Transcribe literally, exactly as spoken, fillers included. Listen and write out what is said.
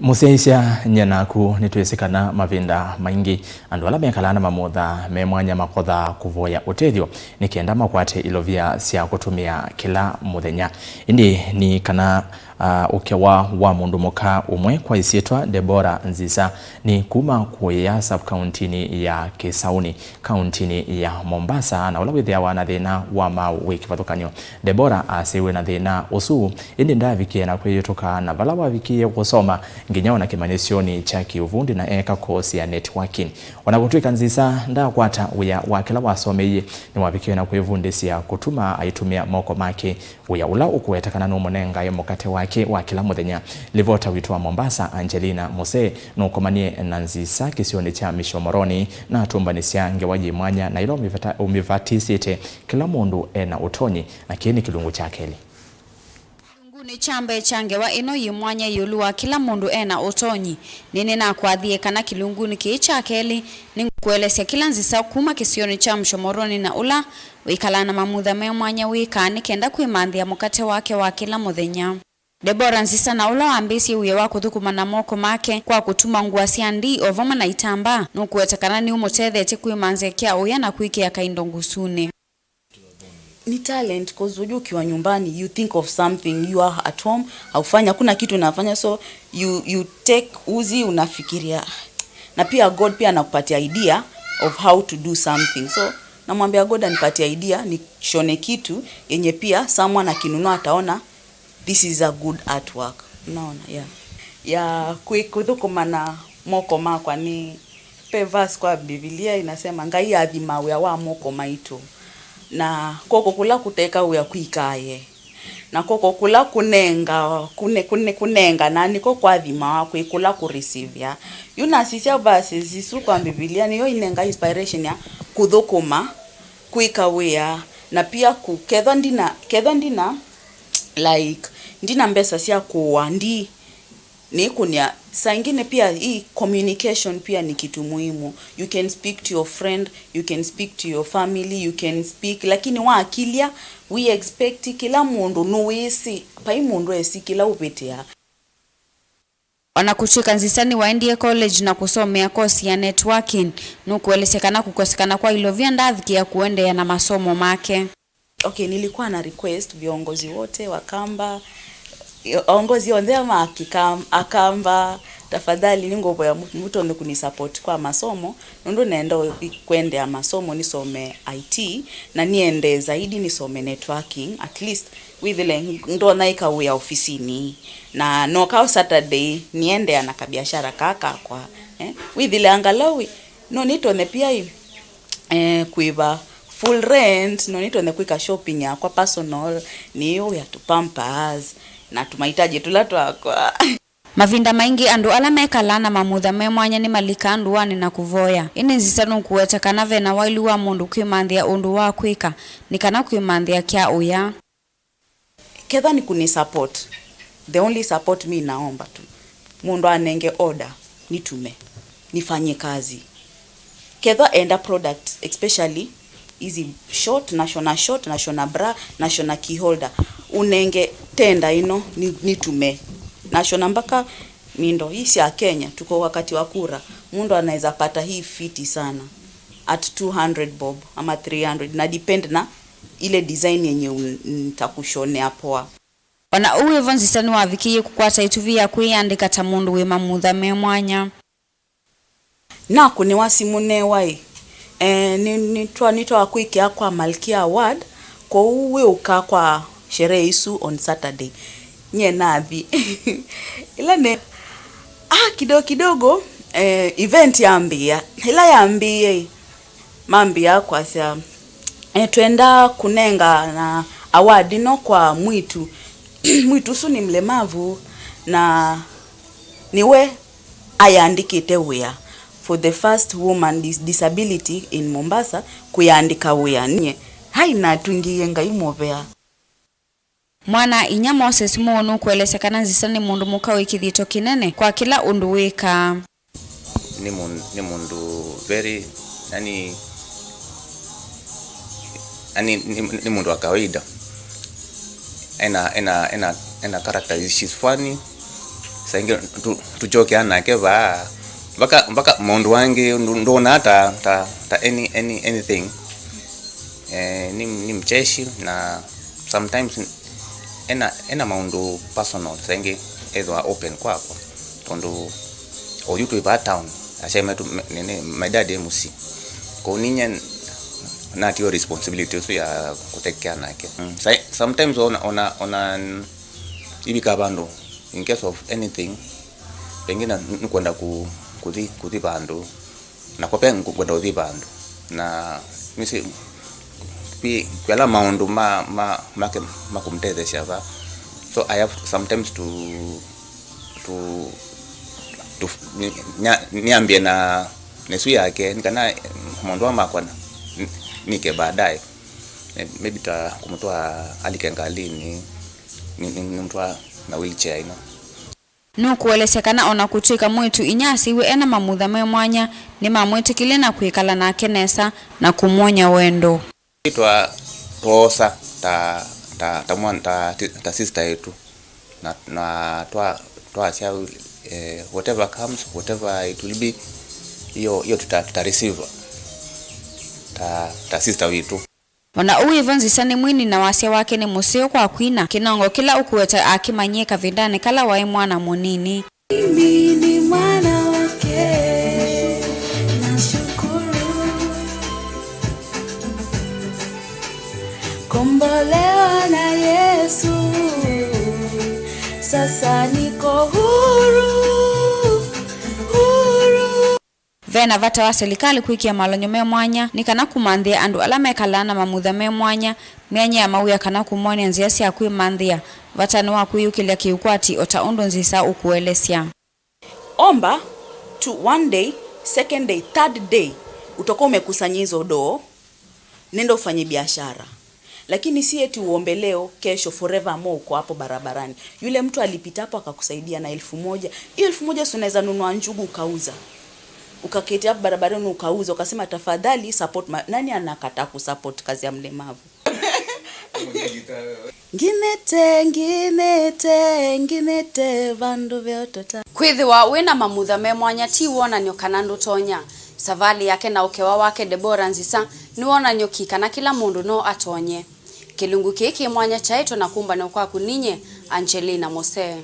Mũsyaĩĩsya, nyie naku nĩtwĩsĩ kana mavinda maingĩ andũ ala mekalaa na mamutha me mwanya makothaa kũvoya ũtethyo nĩ kenda makwate ilovia sya kũtũmĩa kĩla mũthenya. Ĩndĩ nĩ kana, ah, ũkewa wa mũndũ mũka ũmwe kwa ĩsyĩtwa Deborah Nzisa nĩ kuma Kũĩa sub-kauntinĩ ya Kĩsaũnĩ, kauntinĩ ya Mombasa, na ũla wĩthĩawa na thĩna wa maaũ wĩ kĩvathũkany'o. Deborah aseiwe na thĩna ũsu, ĩndĩ ndaavikie na kwĩyĩtũka, na vala wavikie kũsoma nginya ona kĩmanyĩsyonĩ kya kĩũvundi na eeka kosi ya networking. Ona kũtw'ĩka Nzisa ndaakwata wĩa wa kĩla wasomeie, nĩwavikie na kwĩvundĩsya kũtuma aitũmĩa moko make, wĩa ũla ũkũweta kana nũmũnengae mũkate wake wa kĩla mũthenya. Livota witũ wa Mombasa, Angelina Mose, nũkomanie na Nzisa kĩsionĩ kya Mishomoroni na atũmbanĩsya ngewa yĩ mwanya na ĩla ũmĩvata-, ũmĩvatĩsĩte kĩla mũndũ e na ũtonyi, na kĩĩ nĩ kĩlungu kya kelĩ. Kĩlungunĩ kya mbee kya ngewa ĩno yĩ mwanya ĩũlũ wa kĩla mũndũ e na ũtonyi, nĩnĩnakwathie kana kĩlungunĩ kĩĩ kya kelĩ nĩngũkũelesya kĩla Nzisa kuma kĩsionĩ kya Mshomoroni na ũla wĩkalaa na mamutha me mwanya wĩkaa nĩ kenda kwĩmanthĩa mũkate wake wa kĩla mũthenya. Deborah Nzisa, na ũla wambĩĩsye wĩa wa kũthũkũma na moko make kwa kũtuma ngũa sya ndii o vamwe na itambaa, nũkũweta kana nĩũmũtethetye kwĩmanthĩa kya ũya na kwĩkĩa kaindo ngusunĩ. Ni talent, 'cause unajua ukiwa nyumbani, you think of something, you are at home, haufanya, hakuna kitu unafanya, so you, you take uzi, unafikiria. Na pia God pia anakupatia idea of how to do something. So namwambia God anipatie idea nishone kitu yenye pia someone akinunua ataona this is a good artwork. Unaona? Yeah. Ya kui-, kuthũkũma na moko makwa ni, pe verse kwa Biblia inasema, "Ngai athimaa wĩa wa moko maitũ." Na kw'oko kũla kũteka wĩa kwikaye. Na kw'oko kũla kũnenga, kũne-, kũne-, kũnengana nĩko kwathimawa kwĩ kũla kũreceive-a. Yu nasisya verses isu kwa Biblia, nĩyo inenga inspiration ya kũthũkũma, kwĩka wĩa, na pia ku-, kethwa ndina, kethwa ndina, like, ndina mbesa sya kũa, ndi, nĩkũnĩa. Saa ingine pia hii communication pia ni kitu muhimu. You can speak to your friend, you can speak to your family, you can speak, lakini wakilya, we expect kĩla mũndũ nũwĩsĩ, vai mũndũ esĩ kĩla ũvĩtĩa. Ona kũtw'ĩka Nzisa nĩwaendie college na kũsomea kosi ya networking, nũkũelesya kana kũkosekana kwa ilovia ndaavikĩa kũendeea na masomo make. Okay, nilikuwa na request viongozi wote wa Kamba, aongozi onthe ama akikam-, Akamba, tafadhali nĩngũvoya mu-, mũtonye kũnisupport kwa masomo, nũndũ nenda ũ-, i-, kũendeea masomo, nisome I T, na niende zaidi nisome networking, at least wĩthĩle ndonya ĩka wĩa ofisinĩ, na noka Saturday niendeea na kabiashara kaa kakwa, eh? Wĩthĩle angalau ĩ-, no nitonye pia ĩ, eh, kũĩva full rent, no nitonye kwĩka shopping yakwa personal, nĩũya tu pampers na tumahitaji tũla twakwa. Mavinda maingĩ andũ ala mekalaa na mamutha me mwanya nĩmalikaa ndũanĩ na kũvoya. Ĩndĩ Nzisa nũkũweta kana ve na waĩlu wa mũndũ kwĩmanthĩa ũndũ wa kwĩka nĩ kana kwĩmanthĩa kya ũya. Kethwa ni kunisupport, the only support mi naomba tu, mũndũ anenge order, nitume, nifanye kazi. Kethwa enda product, especially hizi short, nashona short, nashona bra, nashona key holder, unenge tender ĩno, ni-, nitume. Nashona mpaka mindo hii sya Kenya, tuko wakati wa kura, mũndũ anaweza pata hii fiti sana at two hundred bob ama three hundred, na depend na ile design yenye un-, nitakushonea poa. Ona ũu wĩvo, Nzisa nĩwavikĩie kũkwata ĩtuvi ya kwĩyandĩka ta mũndũ wĩ mamutha me mwanya. Nakũnĩwa simũ neewa ĩ, eh, nĩ, nĩtwa-, nĩtwakwĩkĩa kwa Malkia Award, kwoou wĩũka kwa sherehe isu on Saturday. Nyie nathi. Ĩla nĩ, ah, kidogo kidogo, eh, event yambĩĩa. Ĩla yambĩĩe ĩ, mambĩĩa kwasya, eh, twenda kũnengana award ĩno kwa mwĩĩtu. Mwĩĩtu ũsu nĩ mlemavu na nĩwe ayandĩkĩte wĩa. For the first woman dis-, disability in Mombasa kwĩyandĩka wĩa. Nyie, hai, natungĩie Ngai mũvea. Mwana-a-inyia Moses Mũũ nũkũelesya kana Nzisa nĩ mũndũ mũka wĩ kĩthito kĩnene kwa kĩla ũndũ wĩkaa. Nĩ mũn-, nĩ mũndũ very, yani, yani, nĩ, nĩ mũndũ wa kawaida. Ena, ena, ena, ena character, she's funny, Saingĩ tu- tũkyokea nake vaa, mpaka mpaka maũndũ angĩ ndũ- ndũonaa ta, ta, ta any, any, anything. Eh, ni, ni mcheshi na sometimes ena, ena maũndũ personal, saingĩ ethwa open kwakwa, tondũ oyu twĩ vaa town, asyai maitũ me- nini, my dad e mũsyĩ, kũu ninyie natiwa responsibility ũsu ya kũtekea nake. Mm, sai- sometimes ona, ona, ona ivika vandũ in case of anything, pengine nĩkwenda ku- kũthi kũthi vandũ, nakwa pe ngwenda kũthi vandũ, na nĩsĩ kwi- kwĩla maũndũ ma ma make makũmtetheesya va. So I have sometimes to to to ni- nya- niambie na nesu yake, nĩ kana maũndũ aa makwa na- n- nike baadaye. Maybe ta kũmũtwaa alike ngalini, ni- ni- nimũtwaa na wheelchair ino. Nũkũelesya kana o na kũtw'ĩka mwĩĩtu inyia asyaĩwe e na mamutha me mwanya, nĩmamwĩtĩkĩlye na kwĩkala nake nesa na kũmwony'a wendo. Twa- twoosa ta, ta, ta, mwana, ta, ta sister yetu, na, na twa- twasya, eh, whatever comes, whatever it will be, iyo, iyo tuta, tuta receive ta, ta sister witũ. O na ũu wĩ vo, Nzisa nĩ mwini na wasya wake nĩ mũseo kwa kwina. Kĩnongo kĩla ũkũweta akĩmanyie kavindanĩ kala waĩ mwana mũnini. Mimi ni mwana wake, nashukuru. Kombolewa na Yesu, sasa niko huru, huru. Ve na vata wa silikalĩ kwĩkĩa malony'o me mwanya nĩ kana kũmanthĩa andũ ala mekalaa na mamutha me mwanya myanya ya mawĩa kana kũmonĩa nzĩa sya kwĩmanthĩa. Vata nĩ wa kwĩyũkĩlya kĩũkwati, o ta ũndũ Nzisa ũkũelesya. Omba tu one day, second day, third day, utakuwa umekusanya hizo doo, nenda ufanye biashara. Lakini si eti uombe leo, kesho, forever more uko hapo barabarani. Yule mtu alipita hapo akakusaidia na elfu moja. Hiyo elfu moja si unaweza nunua njugu ukauza. Ukaketi hapo barabarani ukauza, ukasema, "Tafadhali support ma-," nani anakataa kusupport kazi ya mlemavu? Nginĩte, nginĩte, nginĩte vandũ veũtota. Kwĩthĩwa wĩ na mamutha me mwanya ti wonany'o kana ndũtonya. Savalĩ yake na ũkewa wake Deborah Nzisa nĩ wonany'o ki kana kĩla mũndũ no atonye. Kĩlungu kĩĩ kĩ mwanya kyaĩtwe na kũmbanĩwa kwaku ninyie, Angelina Mose.